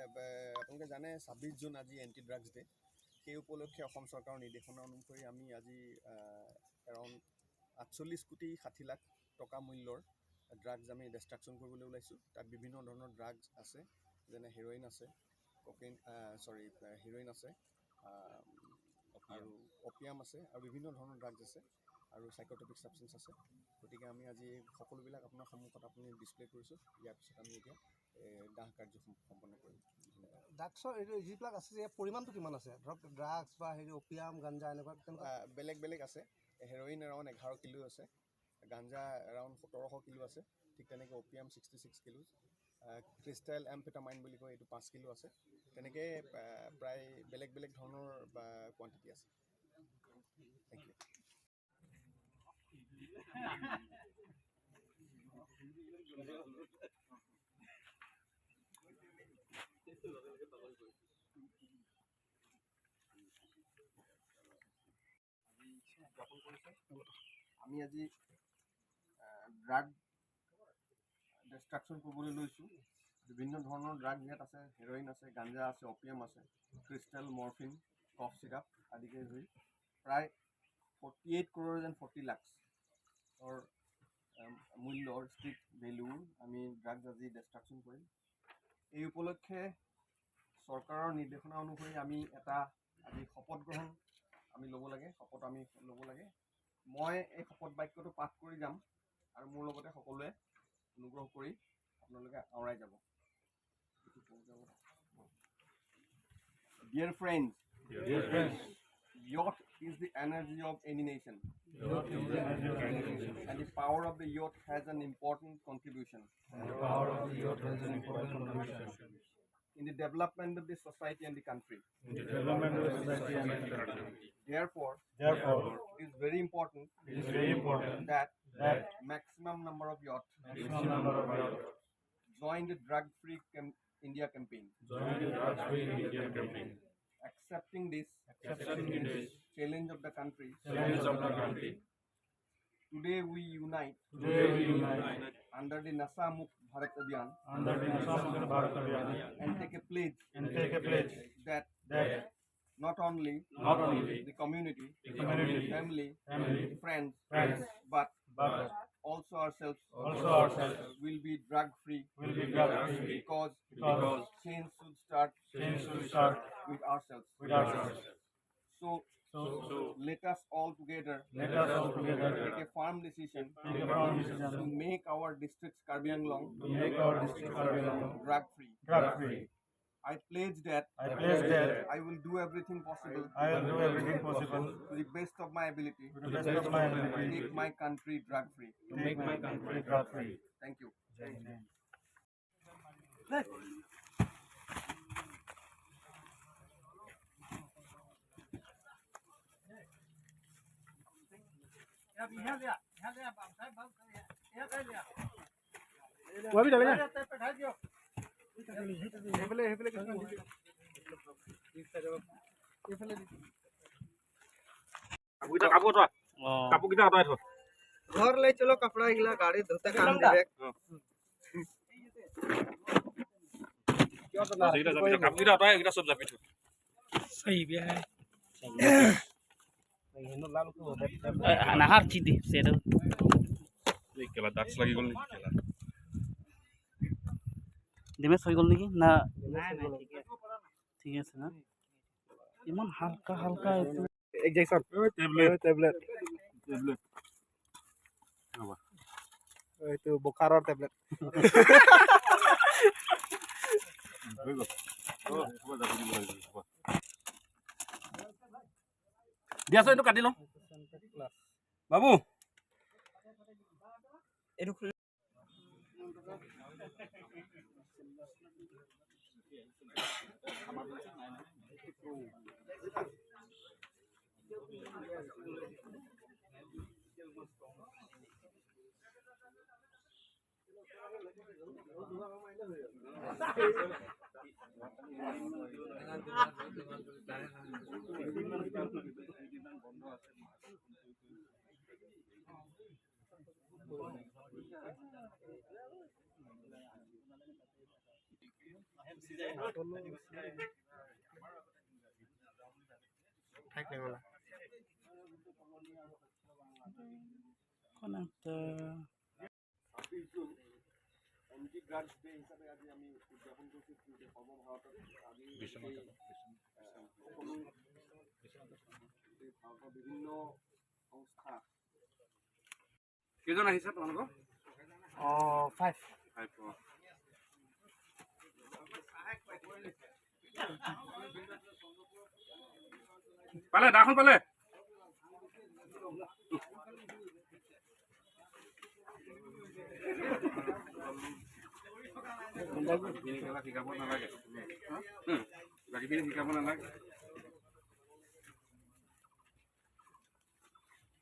আপোনালোকে জানে, 26 জুন আজি এণ্টি ড্ৰাগছ ডে। সেই উপলক্ষে অসম চৰকাৰৰ নিৰ্দেশনা অনুসৰি আমি আজি এৰাউণ্ড 48 কোটি 60 লাখ টকা মূল্যৰ ড্ৰাগছ আমি ডেষ্ট্ৰাকশ্যন কৰিবলৈ ওলাইছোঁ। তাত বিভিন্ন ধৰণৰ ড্ৰাগছ আছে, যেনে হেৰ'ইন আছে, ককেইন, চৰি, হিৰ'ইন আছে আৰু অপিয়াম আছে আৰু বিভিন্ন ধৰণৰ ড্ৰাগছ আছে আৰু চাইক'ট্ৰপিক ছাবষ্টেঞ্চ আছে। গতিকে আমি আজি সকলোবিলাক আপোনাৰ সন্মুখত আপুনি ডিছপ্লে কৰিছোঁ। ইয়াৰ পিছত আমি এতিয়া দাহ কাৰ্য সম্পন্ন কৰিম। ধন্যবাদ। ড্ৰাগছৰ এইটো যিবিলাক আছে, ইয়াৰ পৰিমাণটো কিমান আছে? ধৰক ড্ৰাগছ বা হেৰি অপিয়াম, গাঞ্জা, এনেকুৱা তেনেকুৱা। বেলেগ বেলেগ আছে। হেৰ'ইন এৰাউণ্ড 11 কিলো আছে, গাঞ্জা এৰাউণ্ড 1700 কিলো আছে, ঠিক তেনেকৈ opium 66 kilo, crystal amphetamine বুলি কয় এইটো, 5 কিলো আছে। তেনেকৈ প্ৰায় বেলেগ বেলেগ ধৰণৰ কোৱাণ্টিটি আছে। Thank U. উদযাপন কৰিছে। আমি আজি ড্ৰাগ ডেষ্ট্ৰাকশ্যন কৰিবলৈ লৈছোঁ। বিভিন্ন ধৰণৰ ড্ৰাগ ইয়াত আছে। হেৰ'ইন আছে, গাঞ্জা আছে, অপিয়াম আছে, ক্ৰিষ্টেল, মৰফিন, কফ চিৰাপ আদিকে ধৰি প্ৰায় 48 crores and 40 লাখছৰ মূল্যৰ ষ্ট্ৰীট ভেলুৰ আমি ড্ৰাগছ আজি ডেষ্ট্ৰাকশ্যন কৰিম। এই উপলক্ষে চৰকাৰৰ নিৰ্দেশনা অনুসৰি আমি এটা আজি শপত গ্ৰহণ আমি ল'ব লাগে, শপত আমি ল'ব লাগে। মই এই শপত বাক্যটো পাঠ কৰি যাম আৰু মোৰ লগতে সকলোৱে অনুগ্ৰহ কৰি আপোনালোকে আওৰাই যাব। Dear friends, Dear friends, youth is the energy of any nation, youth is the energy of any nation, and the power of the youth has an important contribution and the power of the youth has an important contribution in the development of the society and the country. In the development of the society and the country. Therefore, Therefore, it is very important it is very important that that maximum number of youth maximum number of youth join the drug-free India campaign. Join the drug-free India campaign. Accepting this Accepting this challenge of the country, challenge of the country, today we unite today we unite under the Nasha Mukt Bharat Abhiyan under the Nasha Mukt Bharat Abhiyan and take a pledge and take a pledge that that not only not only the community, the community, family, family, friends, friends, but but also ourselves also ourselves will be drug free will be drug-free because because change should start change should start with ourselves. With ourselves. So So let us all together let us all together take a firm decision take a firm to decision make our district Karbi Anglong to make our district Karbi Anglong drug free. Drug-free. I pledge that I pledge that I will do everything possible I will do everything possible to the best of my ability to the best of my to ability make my country drug free. To make my country drug-free. Thank you. Jai Hind. वो भी चलेगा। সেইফালে সেইফালে কিছুমান এইফালে। কাপোৰকেইটা, কাপোৰ আঁতৰা, কাপোৰকেইটা আঁতৰাই থ। ঘৰ লৈ চলো কাপড় এগুলা, গাড়ী ধুতে কাম দিবে। এইকেইটা জাপি থ, কাপোৰকেইটা আঁতৰাই এইকেইটা চব জাপি থ। सही भी है। নাহাৰ চিদি সেটা। এই কেলা ডাক্স লাগি গ'ল নেকি কেলা? ডেমেজ হৈ গ'ল নেকি না? ঠিক আছে না? ইমান হালকা হালকা এইটো। ইনজেকশন। টেবলেট। টেবলেট। টেবলেট। এইটো বোকাৰৰ টেবলেট। হৈ গ'ল। অ, হ'ব, জাপি দিব লাগিব, হ'ব। দিয়াচোন, এইটো কাটি লওঁ বাবু। এইটো। কোন একটা। 26 জুন এণ্টি ড্ৰাগছ ডে হিচাপে আজি আমি উদযাপন কৰিছোঁ গোটেই সৰ্বভাৰতত। আজি গোটেই সকলো গোটেই ভাৰতৰ বিভিন্ন সংস্থা। কেইজন আহিছে তোমালোকৰ? অঁ, ফাইভ। ফাইভ, অঁ। পালে, দাখন পালে। বাকীখিনি খেলা শিকাব নালাগে, বাকীখিনি শিকাব নালাগে।